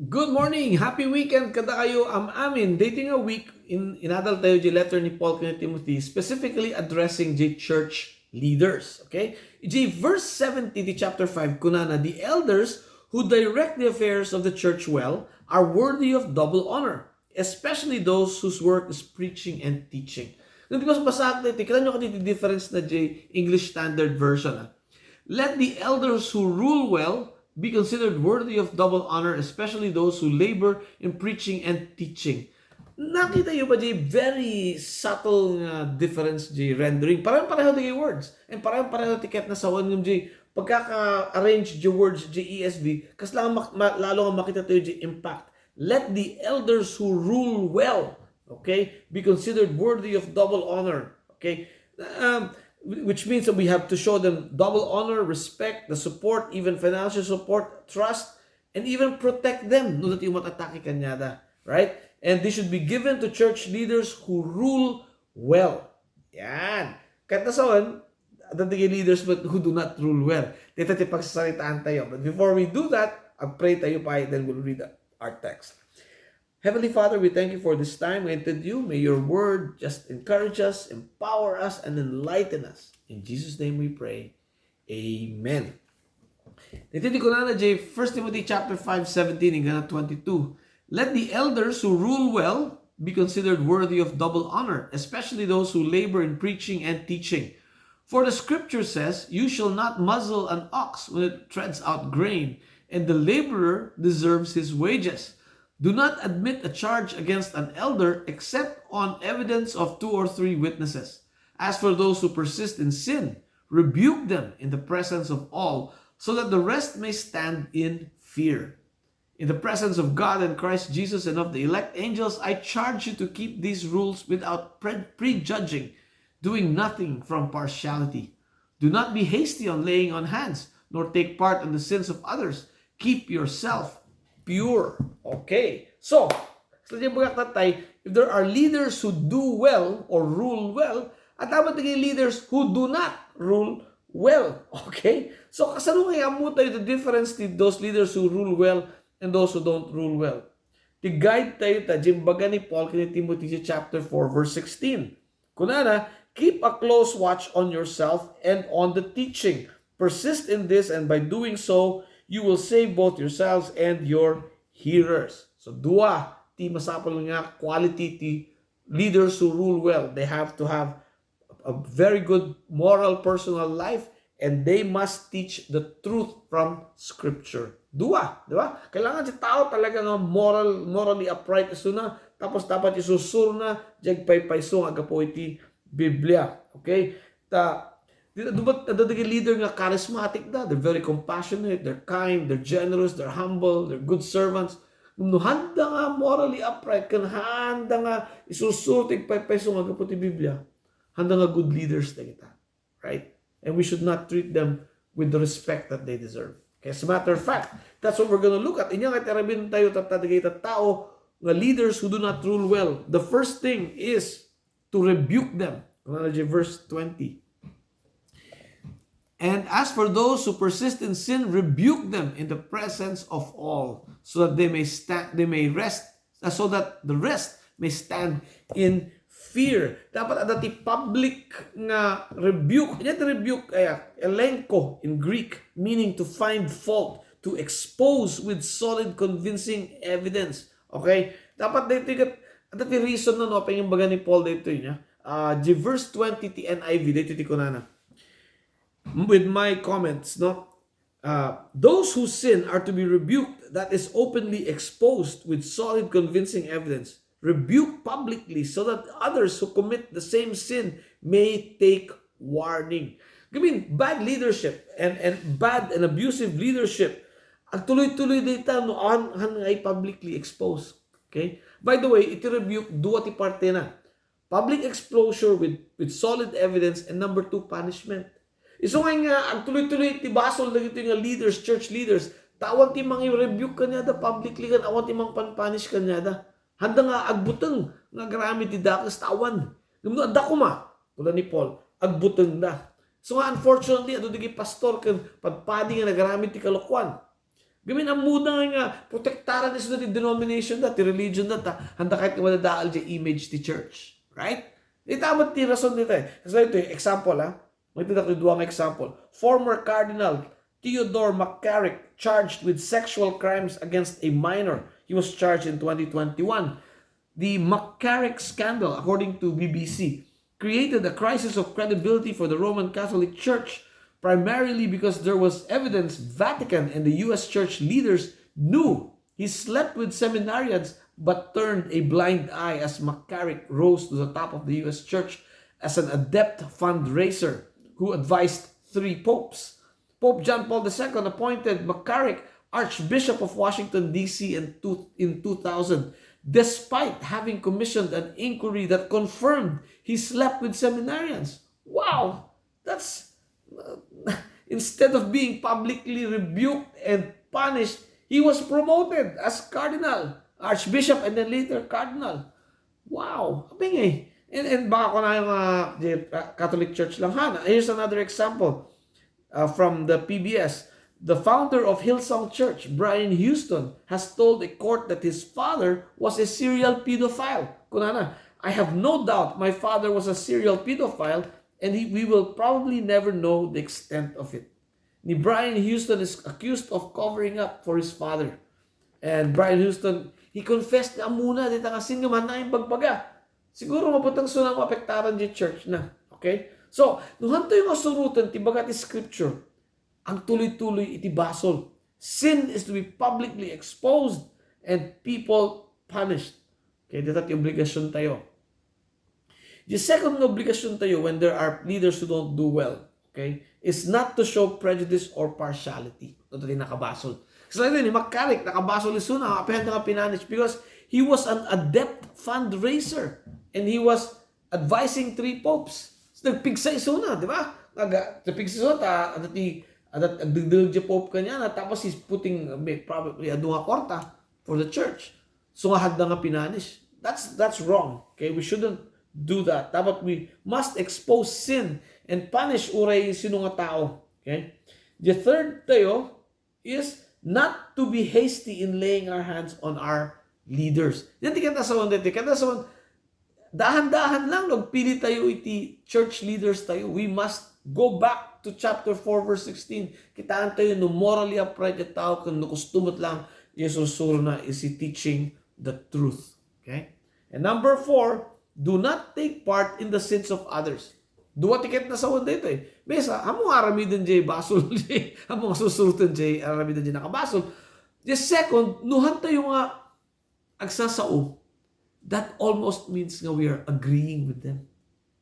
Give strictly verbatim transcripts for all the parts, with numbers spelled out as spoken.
Good morning! Happy weekend kadakayo am-amin. Daytoy nga week, in, inadal tayo di letter ni Paul ken Timothy, specifically addressing di church leaders. Okay? Di verse seventy di chapter five, kunana, "The elders who direct the affairs of the church well are worthy of double honor, especially those whose work is preaching and teaching." Nung di mas basaak dito, kita nyo kadi difference na di English Standard Version, ah. "Let the elders who rule well be considered worthy of double honor, especially those who labor in preaching and teaching." Nakita nyo ba di very subtle nga difference di rendering? Parang pareho di words. And parang pareho ti ket nasawan ng di pagkaka-arrange di words di E S V, kas lang mak-, ma-, lalo nga makita tayo di impact. "Let the elders who rule well," okay, "be considered worthy of double honor." Okay? Um, wh-, which means that we have to show them double honor, respect, the support, even financial support, trust, and even protect them no dat yung matatake kanyada. Right? "And this should be given to church leaders who rule well." Yan. Kahit na saan, adda dagiti leaders but who do not rule well. Dita ti pagsasaritaan tayo. But before we do that, ag-pray tayo pa, then we'll read our text. Heavenly Father, we thank you for this time. We enter you. May your word just encourage us, empower us, and enlighten us. In Jesus' name we pray. Amen. Iti di kunana di First Timothy chapter five seventeen hanggang twenty-two, "Let the elders who rule well be considered worthy of double honor, especially those who labor in preaching and teaching. For the scripture says, 'You shall not muzzle an ox when it treads out grain, and the laborer deserves his wages.' Do not admit a charge against an elder except on evidence of two or three witnesses. As for those who persist in sin, rebuke them in the presence of all, so that the rest may stand in fear. In the presence of God and Christ Jesus and of the elect angels, I charge you to keep these rules without pre-, prejudging, doing nothing from partiality. Do not be hasty on laying on hands, nor take part in the sins of others. Keep yourself pure." Okay. So, sa di bagak tatay, if there are leaders who do well or rule well, at dapat naging leaders who do not rule well. Okay? So, kasano kaya mo tayo the difference between those leaders who rule well and those who don't rule well? Ti guide tayo ta, di imbaga ni Paul ken Timothy sa chapter four, verse sixteen. Kunana, "Keep a close watch on yourself and on the teaching. Persist in this, and by doing so, you will save both yourselves and your hearers." So, dua ti masapul nga quality ti leaders who rule well. They have to have a very good moral personal life, and they must teach the truth from Scripture. Dua, di ba? Kailangan si tao talaga nga moral, morally upright isuna, tapos dapat isusur na, di agpaypayso nga agapu iti Biblia. Okay? Ta, di, di ba, adda dagiti leader nga charismatic da, they're very compassionate, they're kind, they're generous, they're humble, they're good servants. No handa nga morally upright, ken handa nga isusur ti agpaypayso nga agapu ti Biblia, handa nga good leaders dagita, right? And we should not treat them with the respect that they deserve. Okay, as a matter of fact, that's what we're gonna look at. Inya nga tirabin tayo, tatta, dagita tao nga leaders who do not rule well. The first thing is to rebuke them. Ano na di verse twenty? "And as for those who persist in sin, rebuke them in the presence of all, so that they may stand, they may rest, uh, so that the rest may stand in fear." Dapat adda ti public nga rebuke. Ania ti rebuke, kaya, elenko in Greek, meaning to find fault, to expose with solid, convincing evidence. Okay? Dapat dito kat, adda ti reason na, no, apay nga imbaga ni Paul dito niya. Ah, di verse twenty ti N I V, dito ti kunana. With my comments, no? Uh, those who sin are to be rebuked, that is openly exposed with solid, convincing evidence. Rebuke publicly so that others who commit the same sin may take warning. I mean, bad leadership and, and bad and abusive leadership, agtuloy-tuloy dita no han, han nga i-publicly expose. Okay? By the way, iti rebuke, dua ti parte na. Public exposure with, with solid evidence, and number two, punishment. Isu nga nga agtuloy-tuloy ti basol dagitoy nga leaders, church leaders, ta awan ti mangi-rebuke kaniada publicly ken awan ti mangpan-punish kaniada. Handa nga agbuteng nga agraman ti dakes ta awan. Ngem no adda koma, kuna ni Paul, agbutengda. So nga, unfortunately, adu dagiti pastor ken padpadi nga nagaramid ti kalokuan. Gamin ammoda nga protektaran isuna ti denomination da, ti religion da, ta handa ket nga madadael diay image ti church. Right? Ita met ti rason dita eh. Kasla ito, example, ha? Mayda dua nga example. Former Cardinal Theodore McCarrick charged with sexual crimes against a minor. He was charged in twenty twenty-one. The McCarrick scandal, according to B B C, created a crisis of credibility for the Roman Catholic Church, primarily because there was evidence Vatican and the U S church leaders knew he slept with seminarians but turned a blind eye as McCarrick rose to the top of the U S church as an adept fundraiser who advised three popes. Pope John Paul the Second appointed McCarrick Archbishop of Washington, D C in, two, in two thousand, despite having commissioned an inquiry that confirmed he slept with seminarians. Wow! That's, uh, instead of being publicly rebuked and punished, he was promoted as cardinal, archbishop, and then later cardinal. Wow! Abi nga eh. And, and baka kunayo nga, di, ah, Catholic Church lang, ha? Here's another example, uh, from the P B S. The founder of Hillsong Church, Brian Houston, has told a court that his father was a serial pedophile. Kunana, "I have no doubt my father was a serial pedophile, and he, we will probably never know the extent of it." Ni Brian Houston is accused of covering up for his father. And Brian Houston, he confessed nga ammona dita nga sin nga mannaimbagbaga. Siguro mabuteng isuna nga maapektaran diay church na. Okay? So, no hantayo nga suroten ti baga ti scripture, agtuloy-tuloy iti basol. Sin is to be publicly exposed and people punished. Okay, dita ti obligasiontayo. The second nga obligasiontayo when there are leaders who don't do well, okay, is not to show prejudice or partiality. Ito ti nakabasol. Kasla ito ni McCarrick, nakabasol isuna, apay handa nga pinanish because he was an adept fundraiser and he was advising three popes. So, nagpigsa isuna, di ba? Nag-, nagpigsa isuna, ta, ano ti, ano, agdagdagel diay pope kaniana, tapos he's putting, uh, may, probably, adu nga kwarta for the church. So nga handa nga pinanish. That's, that's wrong. Okay? We shouldn't do that. Dapat we must expose sin and punish uray sino nga tao. Okay? The third tayo is not to be hasty in laying our hands on our leaders. Yan ti katasawan dito. Katasawan, dahan-dahan lang, no, agpili tayo iti church leaders tayo. We must go back to chapter four, verse sixteen. Kitaan tayo no morally upright a tao, ken no kusto met lang isursurona iti teaching the truth. Okay? And number four, do not take part in the sins of others. Dua ti katasawan daytoy. Maysa, ammom nga aramiden diay basol, ammom nga sursuroten diay aramiden diay nakabasol. The second, no hantayo nga agsasao, that almost means nga we are agreeing with them.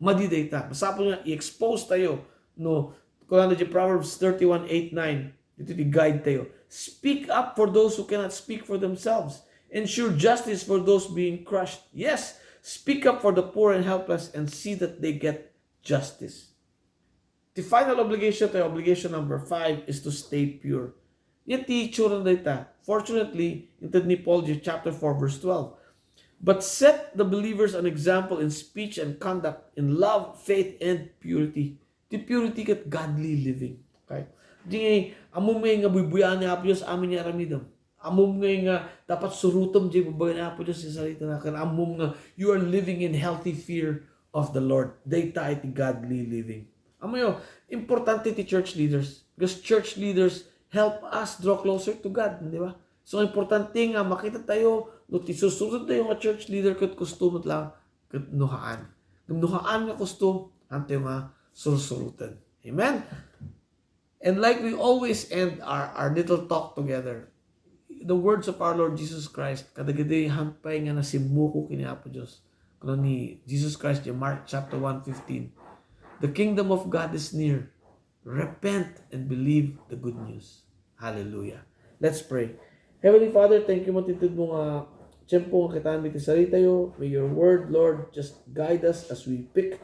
Madi dayta. Masapul nga i-expose tayo, no? Kunana diay Proverbs thirty-one eight nine, ito ti guide tayo. "Speak up for those who cannot speak for themselves. Ensure justice for those being crushed. Yes, speak up for the poor and helpless and see that they get justice." The final obligation tayo, obligation number five, is to stay pure. Yan ti itsura dayta. Fortunately, inted ni Paul diay chapter four, verse twelve. "But set the believers an example in speech and conduct, in love, faith, and purity." Ti purity ket godly living. Okay? Di nga, ammom nga buybuyaen ni Apo Dios amin nga aramidem. Ammom nga, nga dapat surotem diay ibagbaga ni Apo Dios ti saritana, ken ammom nga you are living in healthy fear of the Lord. Dayta iti godly living. Ammoyo, importante ti church leaders because church leaders help us draw closer to God, di ba? So, importante nga makita tayo no ti sursuroten tayo nga church leader ket kusto met lang ket no haan. Ngem no haan nga kusto, hantayo nga sursuroten. Amen? And like we always end our, our little talk together, the words of our Lord Jesus Christ, kadagiti haan pay nga nasimmuko ken ni Apo Dios. Kuna ni Jesus Christ in Mark chapter one fifteen, "The kingdom of God is near. Repent and believe the good news." Hallelujah. Let's pray. Heavenly Father, thank you met inted mo nga tiempo nga kitaan mi ti saritayo. May your word, Lord, just guide us as we pick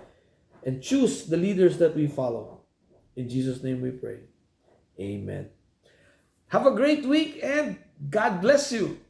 and choose the leaders that we follow. In Jesus' name we pray. Amen. Have a great week and God bless you.